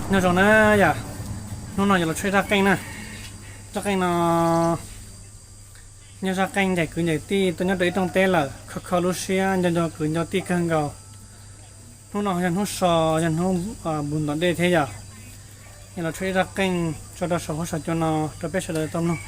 Nyob zoo na yom, hnub no yuav los tshuab ib zaj qeej na. Zaj qeej no yog zaj qeej ncaim kwv ncaim tij tuaj nyob rau ib rooj teb lawm, kho kho lub siab nco nco kwv nco tij kawg nkaus. Hnub no yog hnub so, yog hnub npus ntom dej thiab yom. Yuav los tshuab ib zaj qeej tso rau saum huab saum cua no rau peb sawv daws tau mloog.